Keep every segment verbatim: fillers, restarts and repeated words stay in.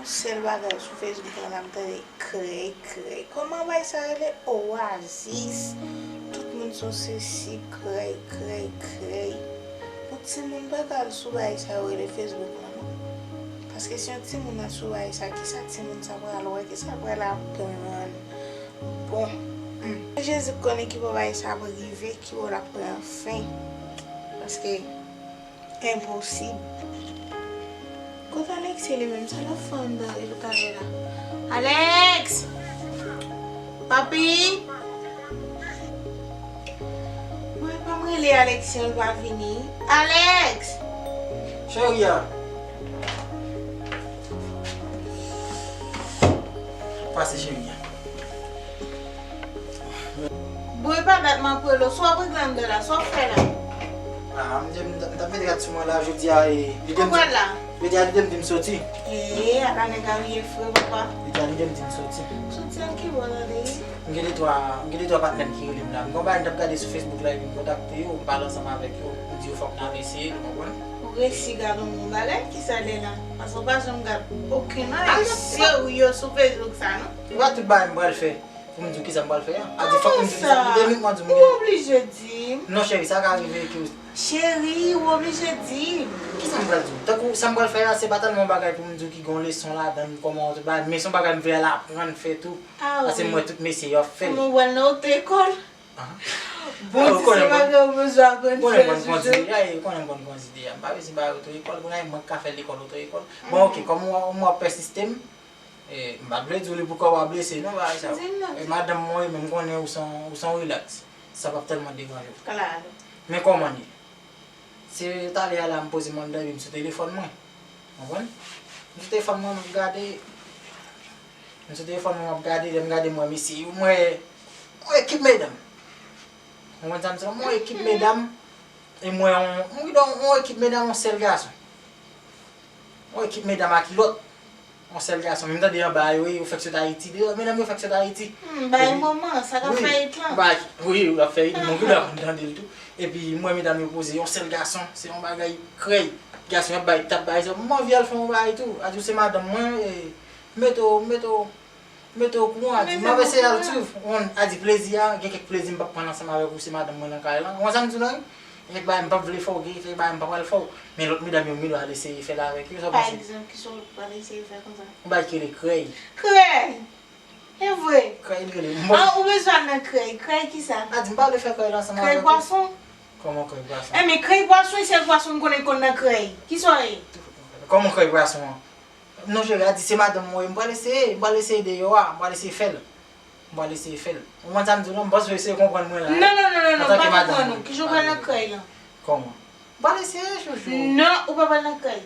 Sèl bagay sou Facebook la n ap tande krèy, krèy. Kòman bagay sa rele? Oasis. Tout moun sou sesi, krèy, krèy, krèy. Yon timoun pa ka al sou bagay sa yo rele Facebook la non. Paske si yon timoun al sou bagay sa, kisa timoun sa pral wè, kisa l pral aprann? Bon, hmm. Jezi konnen ki bò bagay sa ap rive, ki bò l ap pran fen. Paske enposib. Kote Alexis li menm? Sa l ap fè anndan e talè la? Alex! Papi! Mwen pa m rele Alexis an, l pa vini. Alex! Cheri a. Pase cheri a. Bon, e pa dat m ap rele w. Sa w ap regle anndan la? Sa w ap fè la? Ah, m di, m t ap mete rad sou mwen la, jodi a, e, li di m, jodi a, li di m di m soti. Ee, ala nèg a vye fre, papa. Jodi a, li di m di m soti. Soti nan ki bò tande? M gen de twa, m gen de twa patnè m ki rele m la. M gen yon bagay m t ap gade sou Facebook la, epi m kontakte yo, m pale ansanm avèk yo. M di yo fòk n al eseye l, ou konprann? Ou resi gade yon bon bagay, kisa lè la? Paske w pa janm gade okenn bagay serye sou Facebook sa, non? E pa tout bagay m pral fè. Pou m di w kisa m pral fè a. A di fòk m di w kisa m pral fè. Ou oblije di m. Non, cheri, sa ka rive ke w. Cheri, ou oblije di m. Kisa m pral di w? Tankou sa m pral fè a, se pa tèlman yon bagay pou m di w ki gen yon leson ladan l, kòman yon tout bagay, men se yon bagay m vle al aprann fè tou. Ah, paske m wè tout mesye yo ap fè l. Kòman w pral nan oto ekòl? Ah. Bon, ou konnen m konn, ou konnen m konn kondi deja, e ou konnen m konn kondi deja. M pa bezwen bay oto ekòl, kounye a mwen k ka fè lekòl oto ekòl. Bon, oke, kòm w ap pèsiste m, E, m pa t vle di w li pou kò w a blese, non, bagay sa yo. E madanm mwen, men m konnen ou se yon, ou se yon rilaks. Sa p ap tèlman deranje w. Klalo. Men kòman l ye? Se talè a la, m poze m anndan, epi m sou telefòn mwen. Konprann? M sou telefòn mwen, m ap gade. M sou telefòn mwen, m ap gade, lè m gade, m wè mesye yo, m wè yon ekip medam. Konprann sa m di w la? M wè yon ekip medam. E m wè yon, m wè yon ekip medam, yon sèl gason. Yon ekip medam a kilòt. Yon sèl gason. Men m tande anba a yo, yo fèk sot Ayiti. Deyò, medam yo fèk sot Ayiti. Hmm, bay manman, sa k ap fè it lan. Wi, yo ap fè it, m gen dwa konn tande l tou. Epi m wè medam yo poze, yon sèl gason, se yon bagay krèy. Gason yo ap bay tap, bagay sa. M anvi al fè yon bagay tou. A di w se madanm mwen, e, mete w, mete w. Mete w okouran, a di, m ap eseye al swiv. Ou konn, a di, plezi a, gen kèk plezi m p ap pran ansanm avèk ou, se madanm mwen nan kay lan. Ou konn sa m di w la, wi? Gen kèk bagay m p ap vle fè w, gen kèk bagay m p ap al fè w. Men lòt medam yo, m gen dwa al eseye fè l avèk yo, sa w panse? Pa egzanp, kisa w pral eseye fè konsa? Yon bagay ki rele krèy. Krèy! E vre? Krèy li rele. Ah, ou bezwen al nan krèy. Krèy kisa? A di, m pa vle fè krèy la ansanm avèk ou. Krèy pwason? Kòman krèy pwason? Enben, krèy pwason, sèl pwason m konnen konn nan krèy. Kisa w ye? Kòman krèy pwason an? Non, cheri, a di se madanm mwen, m pral eseye, m pral eseye deyò a, m pral eseye fè l. M pral eseye fè l. Ou konprann sa m di w lan, m panse w eseye konprann mwen la. Non, non, non, non, non, m pa konprann ou. Kisa w pral nan krèy lan? Kòman? M pral eseye, chouchou. Non, ou pa pral nan krèy. M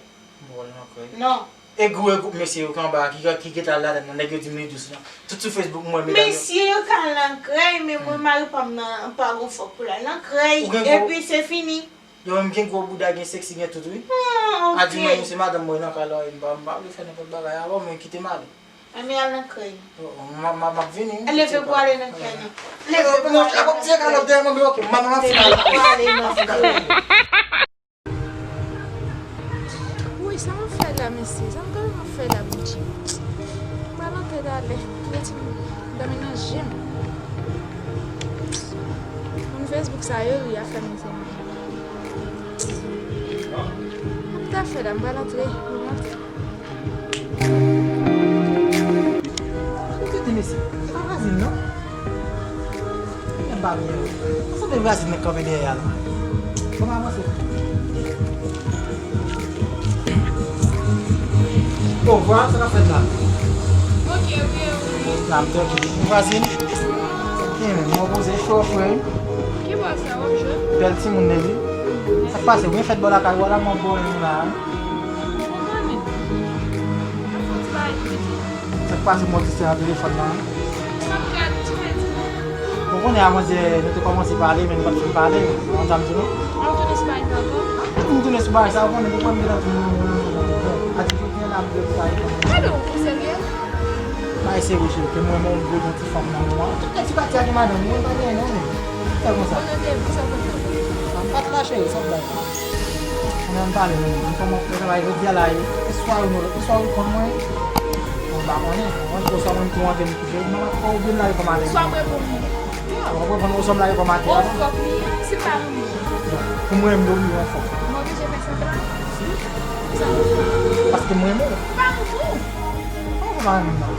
pa pral nan krèy. Non. E gwo, e gwoup mesye yo k anba, ki, ki, ki gentan al ladann nan, nèg yo di m li dous lan. Tout sou Facebook, m wè medam yo. Mesye yo ka al nan krèy, men mwen, mari pa m nan, pa gon fòk pou l al nan krèy. Epi se fini. Yo menm gen gwo bouda, gen seksi, gen tout, wi. Ah, ok. A di mwen, se madanm mwen nan kay la, wi, m pa, m pa vle fè nenpòt bagay avè w, men kite m ale. Enben al nan krèy. Oh, oh, m, m, m ap vini, wi. Leve pou ale nan krèy, non. Leve pou ale nan krèy. Leve pou ale nan krèy. Woy, sa m ap fè la, mesye? Sa m gentan ap fè la, Bondye? M pral antre talè. Kite timoun dòmi nan je m. Moun Facebook sa yo ri afè m, mesye. Sa m ta fè la, m pral antre, m pral antre. Ou kite mesye, se pa vwazin non. Mwen pa byen wi. Sa sanble vwazin nan kanpe dèyè a la. Bon, m avanse. Bon, vwala sa k ap fèt la. Ok, ok, ok. La, m tranquille. Vwazin. Byen, men, mwen poze cho frè. Ki bò sa w ap jwe? Bèl timoun li wi. Sa k pase? Ou gen fèt bò lakay ou a la, mwen bò yon la. Ou konnen. Ap fè ti bagay piti. Sa k pase, mwen te nan telefòn nan. M ap gad ti frè ti mwen. Ou konnen avan yè, nou te kòmanse pale, men nou pa t fin pale. Ou konn sa m di nou? Ou tounen sou bagay sa ankò? M tounen sou bagay sa, ou konnen, nou konn gentan tounen. A di jodi a la, m vle pou bagay sa. Gade w, ou serye? Bagay serye, cheri, ke mwen, mwen, m vle yon ti fanm nan mwen. Tout nèg ti pati a gen madanm, mwen pa gen non, men. Fè konsa. Ou nan de, pou sa konn fè. M pa t la, cheri, sa w bay. Mwen, m pale, men, m kòman fè travay jodi a la, e, e swa ou, e swa ou konn mwen. M pa konnen. Mwen, oswa mwen tou antre m kouche. Mwen pa ou vin la e kòm atè. Oswa mwen pou mwen. Ya, w ap reponn oswa m la e kòm atè. Ou fòk li, si m pa renmen. Pou mwen, m oblije w fòk. Mwen oblije fè semblan. Paske mwen renmen w. M pa renmen w. Kòman w pa renmen m nan?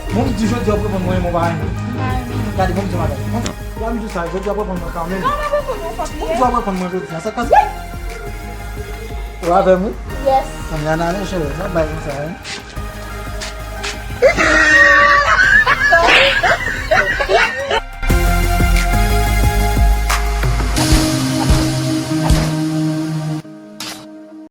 Bon, m di jodi a w ap reponn mwen renmen w pa renmen m. M pa renmen w. Gade, bon, m di w bagay. Bon, w ap di sa, jodi a w ap reponn mwen kanmenm. Non, m ap reponn ou fòk li ye. Bon, m di w ap reponn mwen jodi a, sa kase. Ou avè m, wi? Yes. Ann, ann ale, cheri, n ap bay konsa, wi.